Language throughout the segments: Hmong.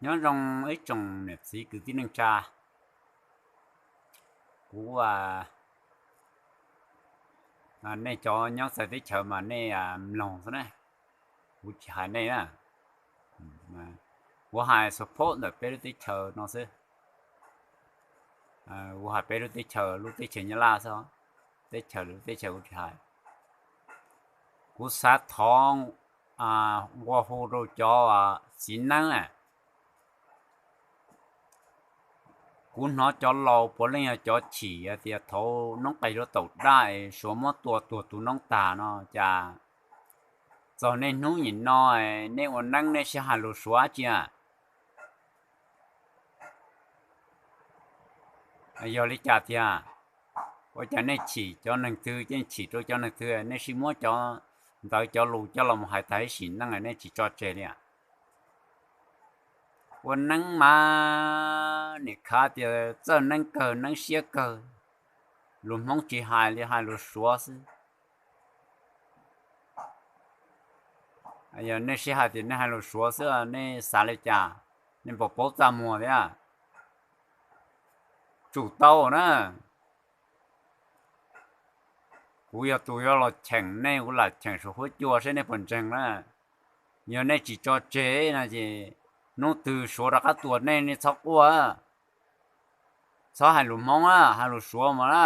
Nyob zoo ib tsoom niam txiv kwv tij neej tsa, kuv, nej cov nyob txawv teb chaws mas nej mloog xwb na, kuv tsis hais nej na. Kuv hais support ntawm peb lub teb chaws no xwb. Kuv hais peb lub teb chaws, lub teb chaws Nyab Laj xwb, teb chaws lwm lub teb chaws kuv tsis hais. Kuv xav thov nqua hu rau cov txiv neeb na. Kuv hnov cov laus puav leej yog cov chim hais tias thaum noob qes luav taum daj es Suav muab tua tuag tus noob tag no cas txog niaj hnub nim no nej ua neeb nej sib hais lus Suav dab tsi a? Yog li cas tiag? Ua cas nej chim cov neeg twg, yeej chim rau cov neeg twg, nej sib muab cov ntawv cov lus coj los hais tag ib sim neej nej tsis tso tseg li a? Ua neeb mas nim khav tias txawj neeb kawg, neeb siab kawg, lus Hmoob tsis hais li, hais lus Suav xwb. Yog nej sib hais tias nej hais lus Suav xwb, nej xav li cas? Nej puas paub txaj muag thiab? Tsum tau na. Kuv yog tus yuav los cheem nej, kuv lam cheem saum huab cua saib nej puas ntseeg na. Yog nej tsis tso tseg no ces hnub twg Suav rov qab tua nej, nej txhob quaj, txhob hais lus Hmoob na, hais lus Suav mas na.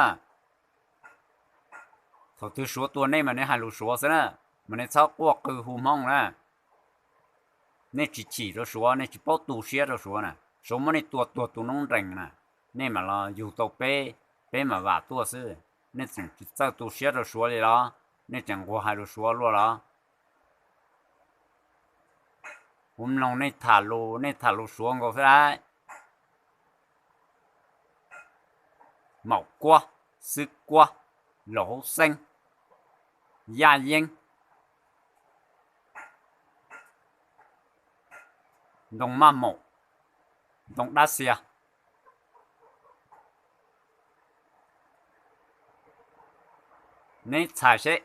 Thaum twg Suav tua nej mas nej hais lus Suav xwb na, mas nej txhob quaj qw hu Hmoob na. Nej tsis chim rau Suav, nej tsis paub tu siab rau Suav na, Suav muab nej tua tuag tu noob nrees na, nej mam los yug tau peb, peb mam vam tuaj xwb. Nej tseem tsis txawj tu siab rau Suav li los? Nej tseem nquag hais lus Suav luaj los? Kuv mloog nej tham lus, nej tham lus Suav nkaus xwb lauj. Maum Kuab, Xwb Kuab, Laus Hauv Xeeb, Yaj Yeeb, Ntoo Maj Maum, Ntoo Dab Xia. Neb txhais seb,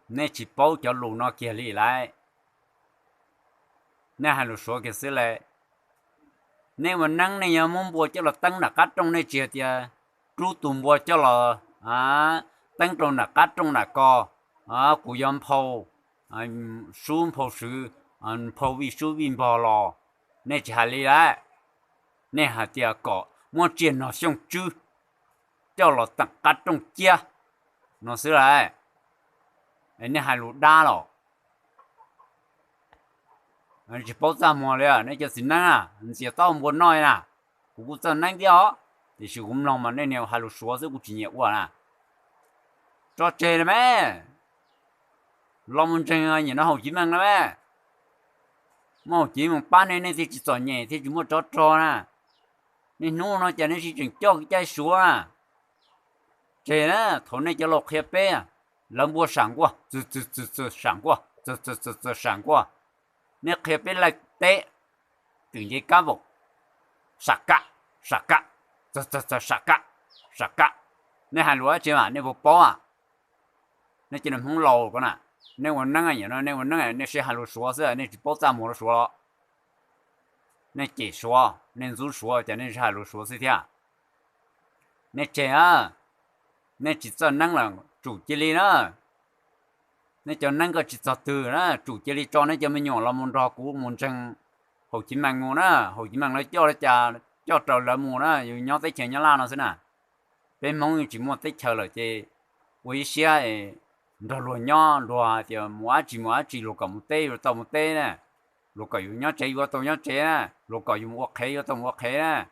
nej tsis paub cov lus no kiag li lauj. Nej hais lus Suav kiag xwb le. Nej ua neeb nej yuav muab npua coj los teeb nram qab rooj, nej tsis hais tias rub tus npua coj los teeb rau nram qab rooj nram ko, kuv yuav nphau sub nphau swv, nphau vij sub vij npog los. Nej tsis hais li lauj. Nej hais tias kom muab tsiaj nog xyooj tswb coj los teem qab rooj ciab no xwb lauj. Nej hais lus dab los? Tsis paub txaj muag li nej cov txiv neeb na, ntxias taub hau npua noj na. Kuv kuj txawj neeb thiab os, tiam sis kuv mloog mas nej niag hais lus Suav xwb kuv tsis nyiam ua na. Tso tseg me, los mus ntseeg nim no Haum Civ Mees na me. Muaj Haum Civ Mees pab nej, nej thiaj tsis txom nyem thiaj tsis muaj tsov rog na. Niaj hnub no cas nej sib tseem coj kev cai Suav na. Tseg na, thaum nej cov laus qhia peb, lawv npua sam nkuaj, txwg txwg txwg txwg sam nkuaj, txwg txwg txwg txwg sam nkuaj. Nej qhia peb laij teb, twm nce kab vaum, sam kam, sam kam, txwg txwg txwg sam kam, sam kam. Nej hais lus dab tsi mas nej puas paub a? Nej cov niag Hmoob laus ko na, nej ua neeb, nej ua neeb nej sib hais lus Suav xwb, nej tsis paub txaj muag rau Suav los? Nej cem Suav, nej ntxub Suav ces nej sib hais lus Suav xwb thiab. Nej tseg a, nej tsis txawj neeb lawm tsum cia li na. Nej cov neeb ko tsis txog twg na, tsum cia li tso nej cov me nyuam los mus nrog kuv mus ntseeg Haum Civ Mees mus na. Haum Civ Mees lawv coj li cas coj raws lawv mus na, yus nyob teb chaws Nyab Laj no xwb na. Peb Hmoob yeej tsis muaj teb chaws lawm ces ua ib siab nrog luag nyob, luag hais tias mus dab tsi mus dab tsi, luag kom mus teb yuav tau mus teb na, luag kom yus nyob tsev yuav tau nyob tsev na, luag kom yus mus ua qhev yuav tau mus ua qhev na.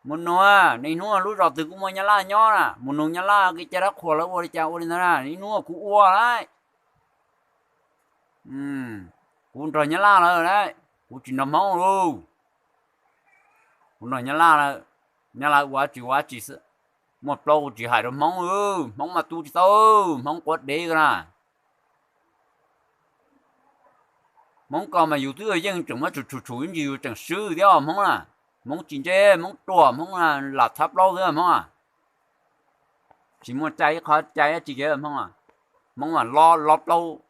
Mus nug, niaj hnub lub zos twg kuj muaj Nyab Laj nyob na, mus nug Nyab Laj kev cai dab qhuas lawv ua li cas ua li ntawd na, niaj hnub kuv ua lauj. Kuv nrog Nyab Laj lawm lauj, kuv tsis nrog Hmoob lauj. Kuv nrog Nyab Laj lawm, Nyab Laj ua dab tsi ua dab tsi xwb. Muaj plaub kuv tsis hais rau Hmoob, Hmoob mas tu tsis tau, Hmoob quav dev ko na. Hmoob ko mas yus twb yeej tseem muab tshum tshum tshum ib ntsis yus tseem swb thiab Hmoob na. Hmoob tsis ntse, Hmoob ruam, Hmoob lam thab plaub xwb Hmoob. Tsis muaj cai ib qho cai dab tsi kiag Hmoob. Hmoob mas lob lob plaub,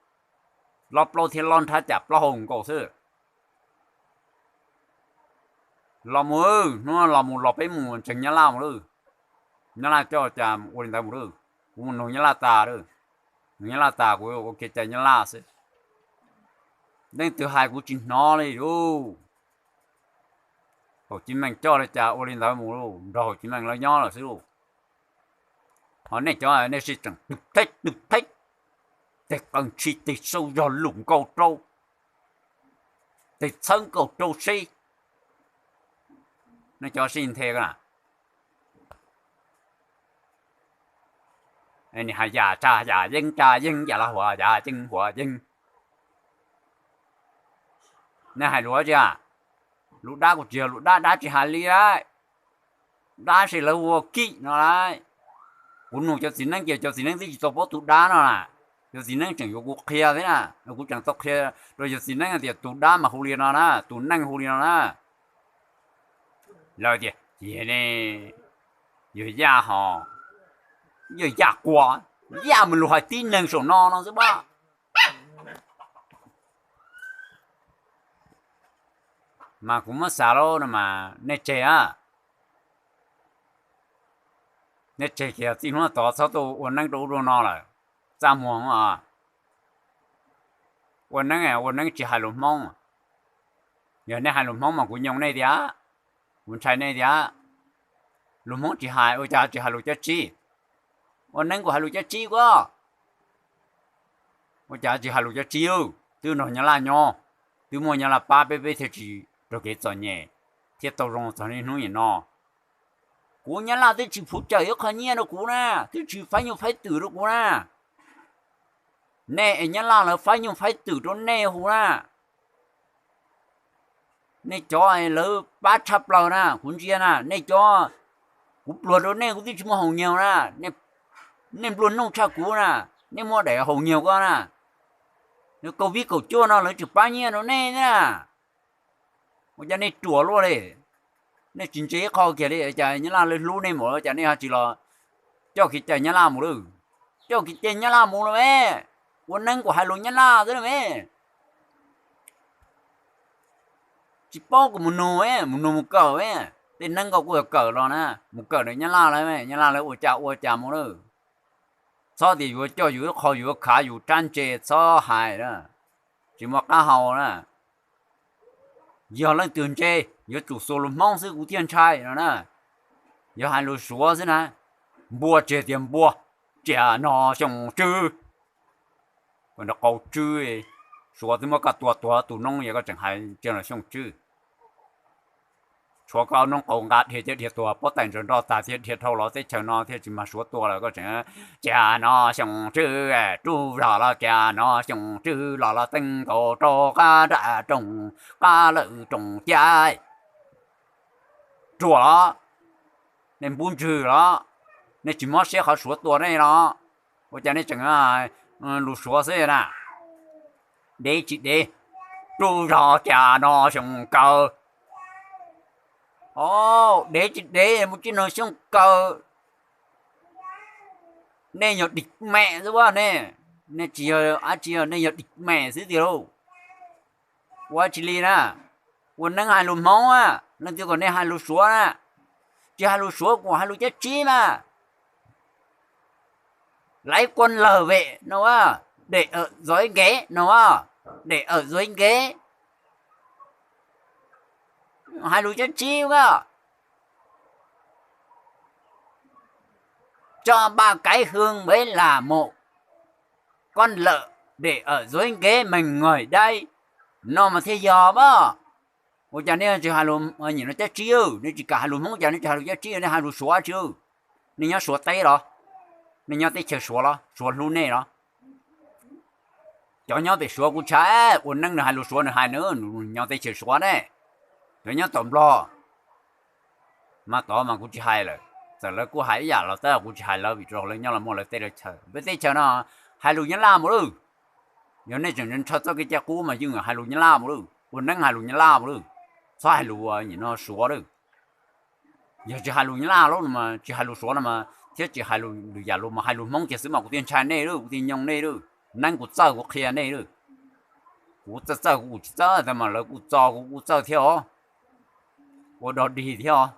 Lob plaub thiab lob nrhab cas plaub hau nkaus xwb. Los mus, hnub no los mus los peb mus tsev Nyab Laj mus lawm. Nyab Laj coj cas ua li ntawd mus lawm. Kuv mus nug Nyab Laj tas lawm. Nug Nyab Laj tas kuv ua kev cai Nyab Laj xwb. Leej twg hais kuv tsis hnov li lauj. Haum Ci Meej coj li cas ua li ntawd mus lauj, nrog Haum Ci Meej lawv nyob lawm xwb lauj. Ho nej cov nej sib tseem twb theb twb theb, tes qees tshis tes sau zog lus nkaus rau, tes txhawb nkaus rau seb nej cov sib nthe na. Nim hais yam tsa yam yeeb tsa yeeb, yam los huas yam yeeb huas yeeb. Nej hais lus tsi a? Lus dab kuv tsis yog lus dab, dab tsis hais li lauj. Dab ces lawv hu ua kij no lauj. Kuv nug cov txiv neeb ces cov txiv neeb twb tsis tau paub tus dab no na. Cov txiv neeb tseem yuav kuv qhia thiab na. Kuv tseem tau qhia rau cov txiv neeb tias tus dab mas hu li no na, tus neej hu li no na. Lawv tias, yog Yaj ho, yog Yaj quaj, Yaj mus lus hais tib neeg saum no no xwb pab. Mas kuv muab xav lauj no mas nej tseg a, nej tseg kiag, txij hnub tod txhob tuaj ua neeb rau ub rau no lawm. Txaj muag, ua neeb ua neeb tsis hais lus Hmoob. Yog nej hais lus Hmoob mas kuv nyoo nej tiag, kuv ntshai nej tiag. Lus Hmoob tsis hais ua cas tsis hais lus Cab Tsib? Ua neeb kuv hais lus Cab Tsib kuj, ua cas tsis hais lus Cab Tsib? Twb nrog Nyab Laj nyob, twb muaj Nyab Laj pab peb, peb thiaj tsis raug kev txom nyem thiab tau zoo txog niaj hnub nim no. Kuv Nyab Laj twb tsis phuv tsawm ib qho nyiaj rau kuv na, twb tsis faib nyuj faib twm rau kuv na. Nej es Nyab Laj lawv faib nyuj faib twm rau nej hu na. Nej cov lawv pab tshaj plaws na, kuv ntsia na, nej cov, kuv pluag rau nej kuv twb tsis muaj haus nyaug na, nej nplua nuj tshaj kuv na, nej muaj daim haus nyaug ko na. Kaum vib kaum cuaj no lawv tseem pab nyiaj rau nej na. Ua cas nej ruam luaj li? Nej tsis ntse ib qho kiag li, cas Nyab Laj lawv hlub nej mus ua cas nej ho tsis los coj kev cai Nyab Laj mus lawm? Coj kev cai Nyab Laj mus lawm me. Ua neeb kuv hais lus Nyab Laj xwb me. Tsis paub kuv mus nug, mus nug mus kawm, tej neeb ko kuj yog kawm los na, mus kawm ntawm Nyab Laj lawv, Nyab Laj lawv ua cas ua cas mus lawm. Txhob tias yuav coj yus ib qho yuav khav yus rab ntse, txhob hais na, tsis muaj qab hau na. Yog leej twg ntse yuav tsum xuas lus Hmoob xwb kuv thiaj ntshai no na. Yog hais lus Suav xwb na, npua tseg tias npua, tsiaj no xyoo tswb, qau tswb. Suav twb muab koj tua tuag tus noob es koj tseem hais tsiaj no xyoo tswb. Tshuav koj noob qau nqa dhia thiab dhia tuag, pob tais ntsaws nroj tag thiab dhia dhau los teb chaws no thiaj tsis mag Suav tua lawm koj tseem, tsiaj no xyoo tswb, rub zog los tsiaj no xyoo tswb los los teeb nkaus rau qab nram rooj, qab lawm rooj cab, ruam los, nej npub ntswg los, nej tsis mob siab qhov Suav tua nej los, ua cas nej tseem lus Suav xwb na? Dev tsis dev, rub zog tsiaj no xyoo kaw, dev tsis dev mus tsiaj no xyoo kaw. Nej yog dim mem xwb a ne, nej tsis yog dab tsi, nej yog dim mem xwb tiag lauj. Ua tsis li na, ua neeb hais lus Hmoob a, leej twg kom nej hais lus Suav na, tsis hais lus Suav kuj hais lus Cab Tsib mas. Laiv kuas lawm vem no a, dej awm zov nkev no a, dej awm zov nkev, hais lus Cab Tsib a. Cho ba cái hương với là một con lợn để ở dưới ghế mình ngồi đây no mas thiaj yog pab. Ua cas nej tsis hais lus nyim no Cab Tsib, nej tsis kam hais lus Hmoob cas nej tsis hais lus Cab Tsib, nej hais lus Suav tsis? Nej nyob Suav teb los? Nej nyob teb chaws Suav los? Suav hlub nej los? Cov nyob pem Suav kuv ntshai, ua neeb nws hais lus Suav nws hais, nws nyob teb chaws Suav ne. Cov nyob tom Nplog mas tod mas kuv tsis hais lawm, txawm lawv kuj hais ib yam los tab kuv tsis hais lawv vim rau lawv nyob los muaj lawv tej lawv chaw, peb teb chaws no hais lus Nyab Laj mus lawm. Yog nej tseem ntshaw txoj kev cai qub mas yeej hais lus Nyab Laj mus lawm, ua neeb hais lus Nyab Laj mus lawm, txhob hais lus nyim no Suav lawm. Yog tsis hais lus Nyab Laj lawm no mas tsis hais lus Suav no mas thiab tsis hais lus lwm yam lus mas hais lus Hmoob kiag xwb mas kuv thiaj ntshai nej lawm, kuv thiaj nyoo nej lawm, neeb kuv txawj kuv qhia nej lawm. Kuv txawj txawj kuv tsis txawj tab mas lawv kuj txo kuv kuj txawj thiab os. Ua dog dig thiab os.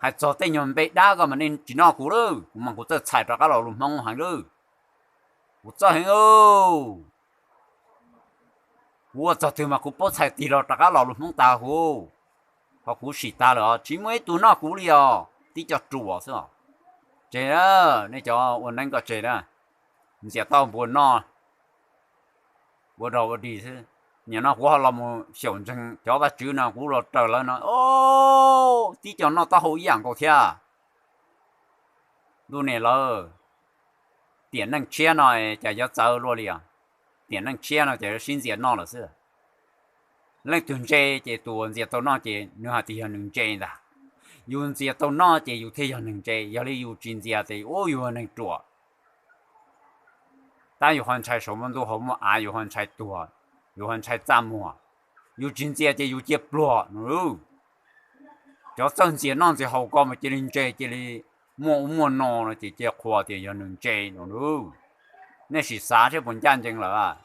Hais txog tej nyuag npe dab ko mas nej tsis noj kuv lawm, kuv mas kuv txawj txhais rov qab los lus Hmoob heev lawm. Kuv txawj heev. Kuv ua txog twg mas kuv paub txhais tig los rov qab los lus Hmoob tag huv. Ho kuv sim tag lawm os, tsis muaj ib tug noj kuv li os, tib co ruam xwb os. Tseg, nej cov ua neeb ko tseg na, ntxias tau npua noj, ua dog ua dig xwb. Nim no kuv ho los mus xyaum ntseeg cov vaj tswv no, kuv los raws lawv no, tib co noj taub hau ib yam nkaus thiab. Ntuj niam lawv, tiam neej tshiab no cas yuav txawv luaj li os. Tiam neej tshiab no ces sib ntxias noj lawm xwb. Leej twg ntse ces tus uas ntxias tau noj ces nws hais tias yog nws ntse ntag. Yus ntxias tau noj ces yus thiaj yog neeg ntse, yog li yus tsis ntxias ces ub yus yog neeg ruam. Tab yus ho ntshai saum muaj ntuj hauv muaj av, yus ho ntshai tuag, yus ho ntshai txaj muag. Yus tsis ntxias ces yus cia pluag no. Cov txawj ntxias noj ntxias haus ko mas cia li ntse, cia li muaj ub muaj no no ces cia qhua tias yog nws ntse no. Nej sim xav seb puas ncaj ncees lawm.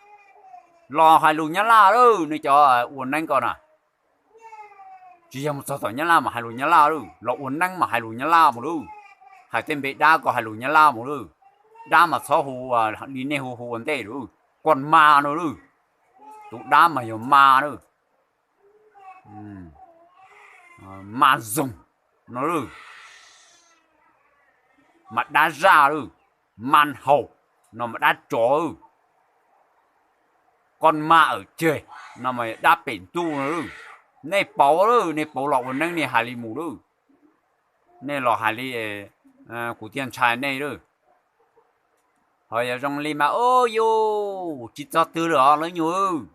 Los hais lus Nyab Laj lawm, nej cov ua neeb ko na. Tsis yog mus txog tom Nyab Laj mas hais lus Nyab Laj lawm, los ua neeb mas hais lus Nyab Laj mus lawm. Hais tej npe dab ko hais lus Nyab Laj mus lawm. Dab mas txhob hu li nej hu hu ua ntej lawm. Koj mas no lawm. Tus dab mas yog mas lawm. Mas zoos no lawm. Mas dab zaj lawm. Mas haus no mas dab tsov lawm. Koj mas awm ceg no mas dab pem ntuj no lawm. Nej pauv lawm, nej pauv los ua neeb nej hais li mus lawm. Nej los hais li kuv thiaj ntshai nej lawm. Ho yog zoo li mas ub yus tsis txog twg lawm os lawv nyuag.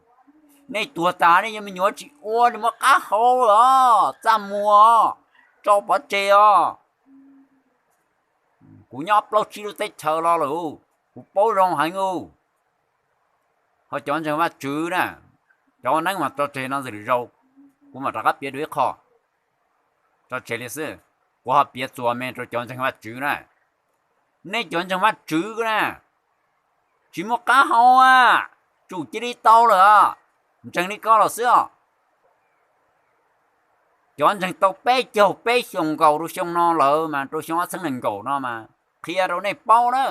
Nej tuag tas nej yuav me nyuam tsis ua li, muab qab hau lawm os, txaj muag, tso pov tseg os. Kuv nyob plaub tsib lub teb chaws los lawm, kuv paub zoo heev. Ho cov ntseeg Vajtswv na, cov ua neeb mas tso tseg no xwb lwm zaus, kuv mam rov qab piav dua ib qho. Tso tseg li xwb, kuv ho piav txuas me rau cov ntseeg Vajtswv na. Nej cov ntseeg Vajtswv na, tsis muaj qab hau a, tsum cia li tau lawm os. Ntseeg li ko los xwb os. Cov ntseeg tau peb caug peb xyoos nkaus rau xyoo no lawm mas, rau xyoo ob txhiab nees nkaum no mas, qhia rau nej paub na.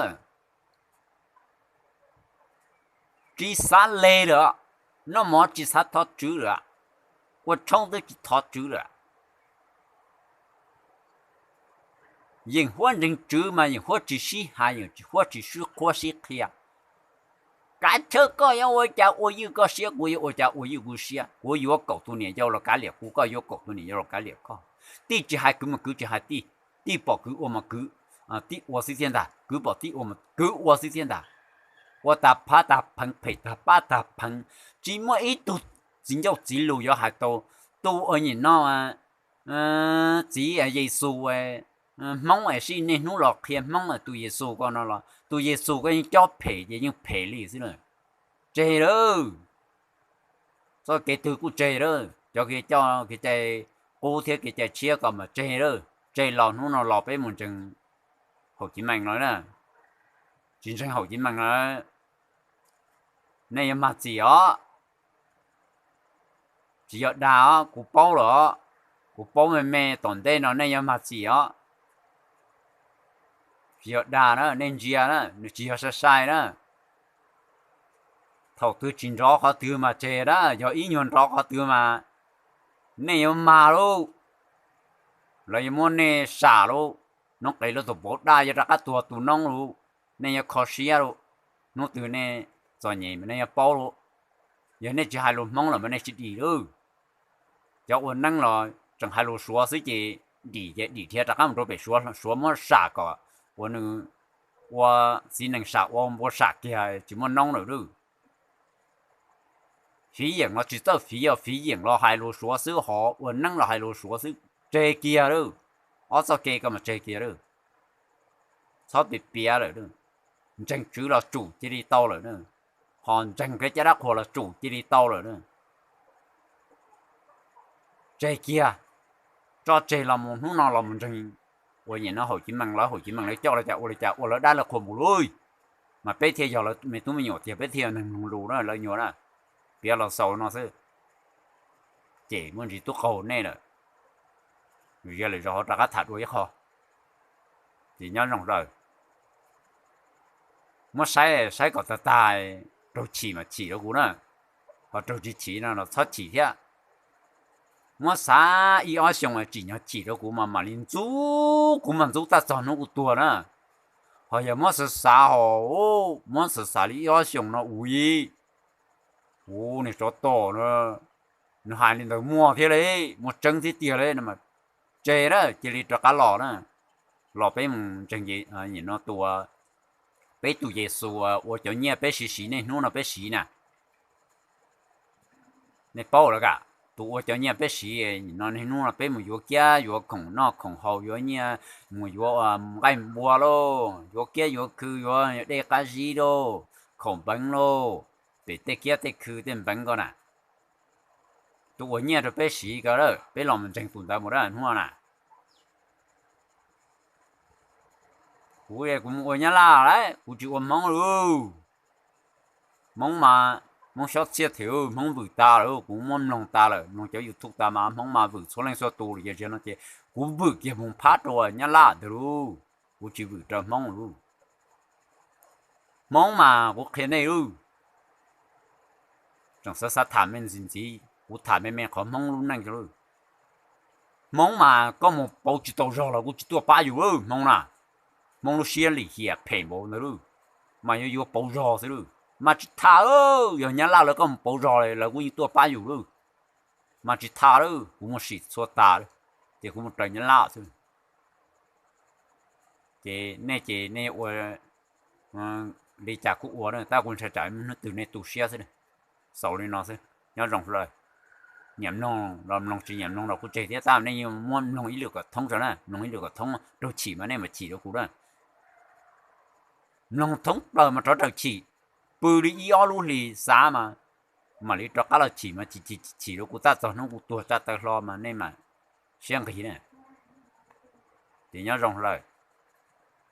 Tsis xav le lawm, noj mov tsis xav thov tswv lawm, ua tshoob twb tsis thov tswv lawm. Yeem huab ntseeg tswv mas yeem huab tsis sib hais, yeem huab tsis sib qhuab sib qhia. Kav chawj koj yuav ua cas ua ywj koj siab, kuv yuav ua cas ua ywj kuv siab, kuv yuav kaum tus niam yau los kav liam kuv, koj yuav kaum tus niam yau los kav liam koj. Tij tsis hais kwv mas kwv tsis hais tij, tij pom kwv ua mas kwv, tij ua xwb thiab ntag, kwv pom tij ua mas kwv ua xwb thiab ntag. Ua tag phab tag pheev, phem tag pab tag pheev, tsis muaj ib tug txiv ncauj txiv lus yuav hais tau, tu ua nim no txiv Yexus, Hmoob es sib niaj hnub los qhia Hmoob tus Yexus ko no los tus Yexus ko yeej cob phem ces yeej phem li xwb na. Tseg lawm. Txoj kev twg kuj tseg lawm, cov kev coj kev cai qub thiab kev cai tshiab ko mas tseg lawm. Tseg los hnub no los peb mus ntseeg Haum Civ Mees no na. Tsis ntseeg Haum Civ Mees no, nej yuav mag txim os. Tsis yog dag os, kuv paub lawm os. Kuv paub me me, tom ntej no nej yuav mag txim os. Tsis yog dag na, nej ntsia na, nws tsis yog sai sai na. Thaum twg tsis nrov qhov twg mas tseg na, yog ib nyuag nrov qhov twg mas nej yuav mag lauj. Lawv yuav muab nej sam lauj. Hnub qes lawv tus paub daj yuav rov qab tuag tus noob lauj. Nej yuav kho siab lauj. Hnub twg nej txom nyem mas nej yuav paub lauj. Yog nej tsis hais lus Hmoob lawm mas nej tsis dim lauj. Cov ua neeb los tseem hais lus Suav xwb ces dim ces dim dhia rov qab mus rau pem Suav, Suav muab sam kom uas nws ua txiv nees sam ua npua sam kiag tsis muaj noob lawm lauj. Fiv yeem los tsis txawj fiv, yog fiv yeem los hais lus Suav xwb, hos ua neeb los hais lus Suav xwb, tseg kiag lauj. Ob txoj kev ko mas tseg kiag lauj. Txhob piav piav lawm. Ntseeg tswv los tsum cia li tau lawm, ho ntseeg kev cai dab qhuas los tsum cia li tau lawm. Tseg kiag, tso tseg los mus hnub no los mus ntseeg uas nim no Haum Civ Mees lawv, Haum Civ Mees lawv coj li cas ua li cas ua lawv dab lawv qhuas mus lauj. Mas peb thiaj yog lawv me tub me nyuam tiag, peb thiaj yog neeg mloog lus na, lawv nyuam na. Piav los xaus no xwb, ces muaj ntsis tub qaug nej lawm, yog lwm zaus ho rov qab tham dua ib qho. Ces nyob zoo lawm, muab saib saib kom tag tag, raug chim mas chim rau kuv na, ho raug tsis chim no los txhob chim thiab. Muab xav ib ob xyoos tsim nyog chim rau kuv mas mam li ntxub, kuv mas ntxub tag txog hnub kuv tuag na. Ho yog muab xav xav ho, muab xav xav li ib ob xyoos no ua, ua niag tsov tom no, nws hais li ntawd muaj thiab li, muaj tseeb thiab tiag li no mas tseg lawm, cia li rov qab los na. Los peb mus ntseeg no tus, peb tus Yexus ua cov nyiaj peb siv siv niaj hnub no peb siv na. Nej paub lawm kam, tus ua cov nyiaj peb siv no niaj hnub no peb mus yuav kiab yuav khoom noj khoom haus, yuav nyiaj, mus yuav nqaij npua lauj, yuav kiab yuav khw, yuav dej qab zib lauj, khoom npeev lauj, pem tej kiab tej khw tej npeev ko na. Tus ua nyiaj rau peb siv ko lawm, peb los mus ntseeg tus ntawd mus na hnub no na. Kuv, kuv mus ua Nyab Laj lawm, kuv tsis ua Hmoob lawm. Hmoob mas, Hmoob xyob txhiaj thiab, Hmoob vwm tas lawm, kuv muab mloog tas lawm, mloog cov YouTube tas mas Hmoob mas vwm txhua leej txhua tus lawm, yog no ces kuv vwm kiag mus phab rau Nyab Laj ntag lauj, kuv tsis vwm rau Hmoob lawm. Hmoob mas kuv qhia nej lauj, tseem xav xav tham me ntsis ntxiv, kuv tham me me qhov Hmoob lub neej lauj. Hmoob mas koj mus pauv tsis tau zog los kuj tsis tuaj pab yus lauj Hmoob na. Hmoob lub siab lim hiam phem npaum ntawd lauj, mas yuav yuav pauv zog xwb lauj. Mas tsis tham, yog Nyab Laj lawv koj mus pauv zog lawv kuj yeej tuaj pab yus lauj. Mas tsis tham lauj, kuv muaj sim txhua tas lauj, ces kuv mus raws Nyab Laj xwb. Ces nej ces nej ua li cas kuj ua na, tab kuv ntshai tsam hnub twg nej tu siab xwb. Xaus li no xwb, nyob zoo lawm. Nyiam mloog los mloog, tsis nyiam mloog los kuj tseg thiab, tab nej yeej muab mloog ib lwm kom thoob tso na, mloog ib lwm kom thoob, raug chim mas nej mam chim rau kuv na. Mloog thoob plaws mas rov raws chim, pw li ib ob lub hlis xav mas mam li rov qab los chim mas chim chim chim rau kuv tab txog hnub kuv tuag tsa taw hlo mas nej mam siab nqig na. Ces nyob zoo lawm,